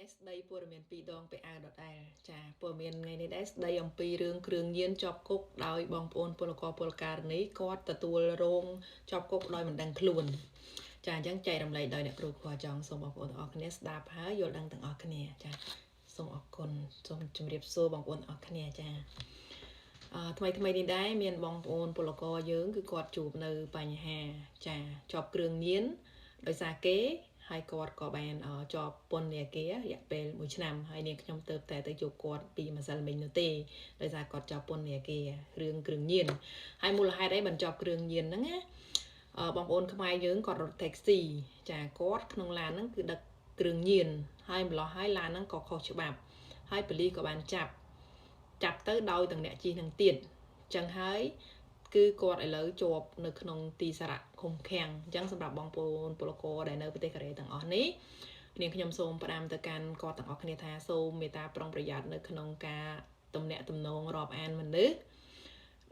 នេះស្ដីព័ត៌មានពីរដងពីអាវដដែលចាព័ត៌មានថ្ងៃនេះដែរស្ដីអំពីរឿងគ្រឿងញៀនជាប់គុកដោយបងប្អូនពលករពលការិនីគាត់ទទួលរងជាប់គុកដោយមិនដឹងខ្លួនចាអញ្ចឹងចែករំលែកដោយអ្នកគ្រូខ្វល់ចង់សូមបងប្អូនទាំងអស់គ្នាស្ដាប់ហើយយល់ដឹងទាំងអស់គ្នាចាសូមអរគុណសូមជម្រាបសួរបងប្អូនទាំងអស់គ្នាចាអឺថ្មីថ្មីនេះដែរមានបងប្អូនពលករយើងគឺគាត់ជួបនៅបញ្ហាចាជាប់គ្រឿងញៀនដោយសារគេហើយគាត់ក៏បានជាប់ពន្ធនាគាររយៈពេល1ឆ្នាំហើយនាងខ្ញុំទៅតែទៅជួបគាត់ពីម្សិលមិញនោះទេដោយសារគាត់ជាប់ពន្ធនាគាររឿងគ្រឿងញៀនហើយមូលហេតុអីបានជាប់គ្រឿងញៀនហ្នឹងណាបងប្អូនខ្មែរយើងគាត់រត់ថេកស៊ីចាគាត់ក្នុងឡានហ្នឹងគឺដឹកគ្រឿងញៀនហើយម្លោះហើយឡានហ្នឹងក៏ខុសច្បាប់ហើយប៉ូលីសក៏បានចាប់ចាប់ទៅដោយទាំងអ្នកជិះនឹងទៀតចឹងហើយគឺគាត់ឥឡូវជាប់នៅក្នុងទីសារៈឃុំឃាំងអញ្ចឹងសម្រាប់បងប្អូនពលករដែលនៅប្រទេសកូរ៉េទាំងអស់នេះនាងខ្ញុំសូមផ្ដាំទៅកាន់គាត់ទាំងអស់គ្នាថាសូមមេត្តាប្រុងប្រយ័ត្ននៅក្នុងការទំនាក់ទំនងរាប់អានមនុស្ស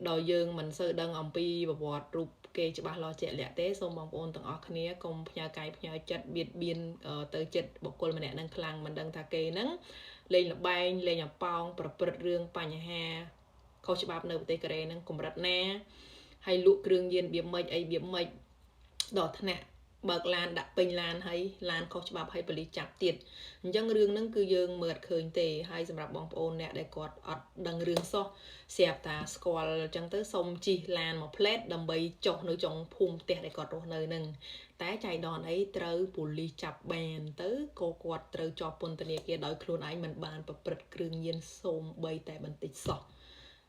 ដោយយើងមិនសូវដឹងអំពីប្រវត្តិរូបគេច្បាស់លាស់ជាក់លាក់ទេសូមបងប្អូនទាំងអស់គ្នាកុំផ្ញើកាយផ្ញើចិត្តបៀតបៀនទៅចិត្តបុគ្គលម្នាក់នឹងខ្លាំងមិនដឹងថាគេនឹងលេងលបែងលេងអប៉ោងប្រព្រឹត្តរឿងបញ្ហាខុសច្បាប់នៅប្រទេសកូរ៉េហ្នឹងកម្រិតណាហើយលក់គ្រឿងញៀនបៀបម៉េចអីបៀបម៉េចដល់ថ្នាក់បើកឡានដាក់ពេញឡានហើយឡានខុសច្បាប់ហើយប៉ូលីសចាប់ទៀតអញ្ចឹងរឿងហ្នឹងគឺយើងមើលអត់ឃើញទេហើយសម្រាប់បងប្អូនអ្នកដែលគាត់អត់ដឹងរឿងសោះស្រាប់តាស្គាល់អញ្ចឹងទៅសុំជិះឡានមកផ្លែតដើម្បីចុះនៅចុងភូមិផ្ទះដែលគាត់រស់នៅហ្នឹងតែចៃដន្យអីត្រូវប៉ូលីសចាប់បានទៅក៏គាត់ត្រូវជាប់ពន្ធនាគារដោយខ្លួនឯងមិនបានប្រព្រឹត្តគ្រឿងញៀនសូម្បីតែបន្តិចសោះ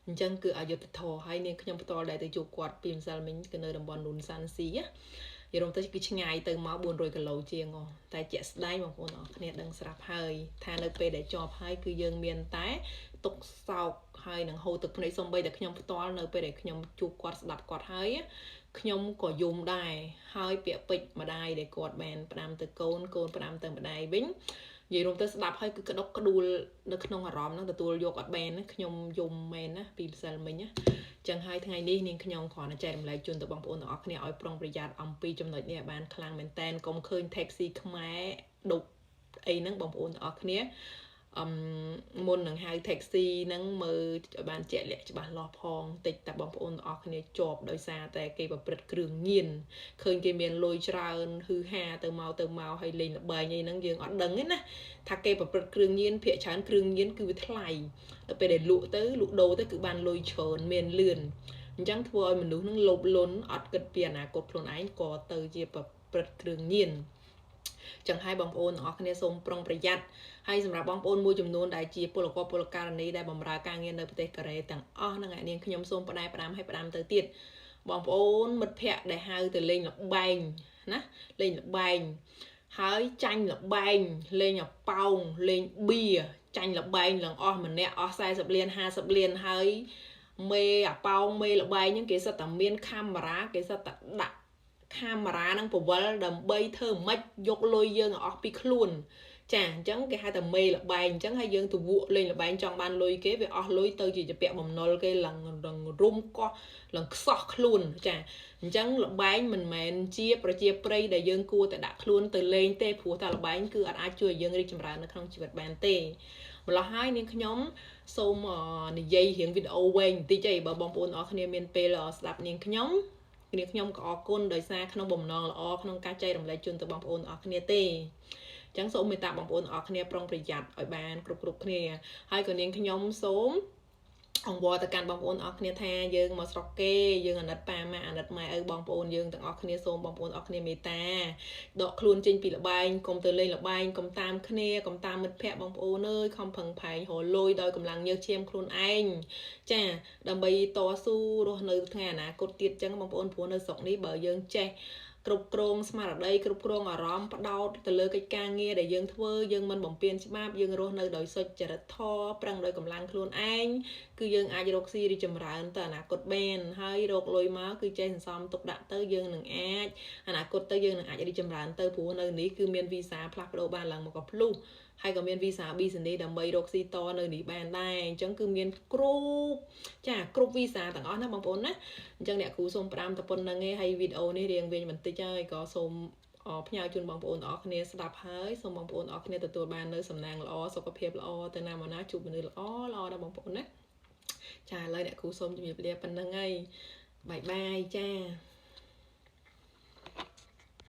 អញ្ចឹងគឺអយុត្តិធម៌ហើយនាងខ្ញុំផ្ទាល់ដែលទៅជួបគាត់ពីម្សិលមិញគឺនៅតំបន់នូនសាន់ស៊ីណាយល់ទៅគឺឆ្ងាយទៅមក400គីឡូជាងតែជាក់ស្ដែងបងប្អូនអរគ្នាដឹងស្រាប់ហើយថានៅពេលដែលជាប់ហើយគឺយើងមានតែទុកសោកហើយនឹងហូរទឹកភ្នែកសំបីតែខ្ញុំផ្ទាល់នៅពេលដែលខ្ញុំជួបគាត់ស្ដាប់គាត់ហើយខ្ញុំក៏យំដែរហើយពាក្យពេចន៍ម្ដាយដែលគាត់បានផ្ដាំទៅកូនកូនផ្ដាំទៅម្ដាយវិញនិយាយរួមទៅស្ដាប់ហើយគឺក្តុកក្តួលនៅក្នុងអារម្មណ៍ហ្នឹងទទួលយកអត់បានខ្ញុំយំមែនណាពីម្សិលមិញណាចឹងហើយថ្ងៃនេះនាងខ្ញុំគ្រាន់តែចែករំលែកជូនទៅបងប្អូនទាំងអស់គ្នាឲ្យប្រុងប្រយ័ត្នអំពីចំណុចនេះឲ្យបានខ្លាំងមែនតែនកុំឃើញ taxi ខ្មែរដប់អីហ្នឹងបងប្អូនទាំងអស់គ្នាអឹមមុននឹងហៅ taxi ហ្នឹងមើលឲ្យបានជាក់លាក់ច្បាស់លាស់ផងតិចតែបងប្អូនទាំងអស់គ្នាជាប់ដោយសារតែគេប្រព្រឹត្តគ្រឿងញៀនឃើញគេមានលុយច្រើនហ៊ឺហាទៅមកទៅមកហើយលេងល្បែងអីហ្នឹងយើងអត់ដឹងទេណាថាគេប្រព្រឹត្តគ្រឿងញៀនភាគច្រើនគ្រឿងញៀនគឺវាថ្លៃដល់ពេលដែលលក់ទៅលក់ដូរទៅគឺបានលុយច្រើនមានលឿនអញ្ចឹងធ្វើឲ្យមនុស្សនឹងលោភលន់អត់គិតពីអនាគតខ្លួនឯងក៏ទៅជាប្រព្រឹត្តគ្រឿងញៀនចឹងហើយបងប្អូនទាំងអស់គ្នាសូមប្រុងប្រយ័ត្នហើយសម្រាប់បងប្អូនមួយចំនួនដែលជាពលករពលការិនីដែលបម្រើការងារនៅប្រទេសកូរ៉េទាំងអស់ហ្នឹងឯនាងខ្ញុំសូមផ្ដែផ្ដាំឲ្យផ្ដាំទៅទៀតបងប្អូនមិត្តភ័ក្តិដែលហៅទៅលេងល្បែងណាលេងល្បែងហើយចាញ់ល្បែងលេងអប៉ោងលេងបៀចាញ់ល្បែងឡើងអស់ម្នាក់អស់40លាន50លានហើយមេអាប៉ោងមេល្បែងហ្នឹងគេសិតតែមានកាមេរ៉ាគេសិតតែដាក់កាមេរ៉ានឹងពវល់ដើម្បីធ្វើម៉េចយកលុយយើងឲ្យអស់ពីខ្លួនចាអញ្ចឹងគេហៅថាមេលបែងអញ្ចឹងហើយយើងទៅវក់លេងលបែងចង់បានលុយគេវាអស់លុយទៅជាពាក់បំណុលគេឡើងរុំកោះឡើងខ្សោះខ្លួនចាអញ្ចឹងលបែងមិនមែនជាប្រជាប្រិយដែលយើងគួរតែដាក់ខ្លួនទៅលេងទេព្រោះតែលបែងគឺអត់អាចជួយឲ្យយើងរីកចម្រើននៅក្នុងជីវិតបានទេម្ល៉េះហើយនាងខ្ញុំសូមនិយាយរៀងវីដេអូវែងបន្តិចឯងបើបងប្អូនអរគ្នាមានពេលស្ដាប់នាងខ្ញុំនាងខ្ញុំក៏អរគុណដោយសារក្នុងបំណងល្អក្នុងការចែករំលែកជូនទៅបងប្អូនអរគ្នាទេចឹងសូមមេត្តាបងប្អូនអរគ្នាប្រុងប្រយ័ត្នឲ្យបានគ្រប់គ្រប់គ្នាហើយក៏នាងខ្ញុំសូមអង្វរទៅកាន់បងប្អូនអរគ្នាថាយើងមកស្រុកគេយើងអាណិតប៉ាម៉ាក់អាណិតម៉ែឪបងប្អូនយើងទាំងអស់គ្នាសូមបងប្អូនអរគ្នាមេត្តាដកខ្លួនចេញពីល្បែងកុំទៅលេងល្បែងកុំតាមគ្នាកុំតាមមិត្តភ័ក្តិបងប្អូនអើយខំប្រឹងប្រែងរកលុយដោយកម្លាំងញើសឈាមខ្លួនឯងចាដើម្បីតស៊ូរស់នៅថ្ងៃអនាគតទៀតចឹងបងប្អូនព្រោះនៅស្រុកនេះបើយើងចេះគ្រប់គ្រងស្មារតីគ្រប់គ្រងអារម្មណ៍ផ្ដោតទៅលើកិច្ចការងារដែលយើងធ្វើយើងមិនបំពានច្បាប់យើងរស់នៅដោយសុចរិតធម៌ប្រឹងដោយកម្លាំងខ្លួនឯងគឺយើងអាចរកស៊ីរីចម្រើនទៅអនាគតបានហើយរកលុយមកគឺចេះសន្សំទុកដាក់ទៅយើងនឹងអាចអនាគតទៅយើងនឹងអាចរីចម្រើនទៅព្រោះនៅនេះគឺមានវីសាផ្លាស់ប្ដូរបានឡើងមកក៏ភ្លុះហើយក៏មានវីសា business ដើម្បីរកស៊ីតនៅនេះបានដែរអញ្ចឹងគឺមានគ្រប់ចាគ្រប់វីសាទាំងអស់ណាបងប្អូនណាអញ្ចឹងអ្នកគ្រូសូមផ្ដាំតែប៉ុណ្្នឹងឯងហើយវីដេអូនេះរៀងវិញបន្តិចហើយក៏សូម ផ្ញើជូនបងប្អូនទាំងអស់គ្នាស្ដាប់ហើយសូមបងប្អូនទាំងអស់គ្នាទទួលបាននៅសំណាងល្អសុខភាពល្អទៅណាមកណាជួបមនុស្សល្អល្អដល់បងប្អូនណាចាឥឡូវអ្នកគ្រូសូមជម្រាបលាប៉ុណ្្នឹងហើយបាយបាយចា។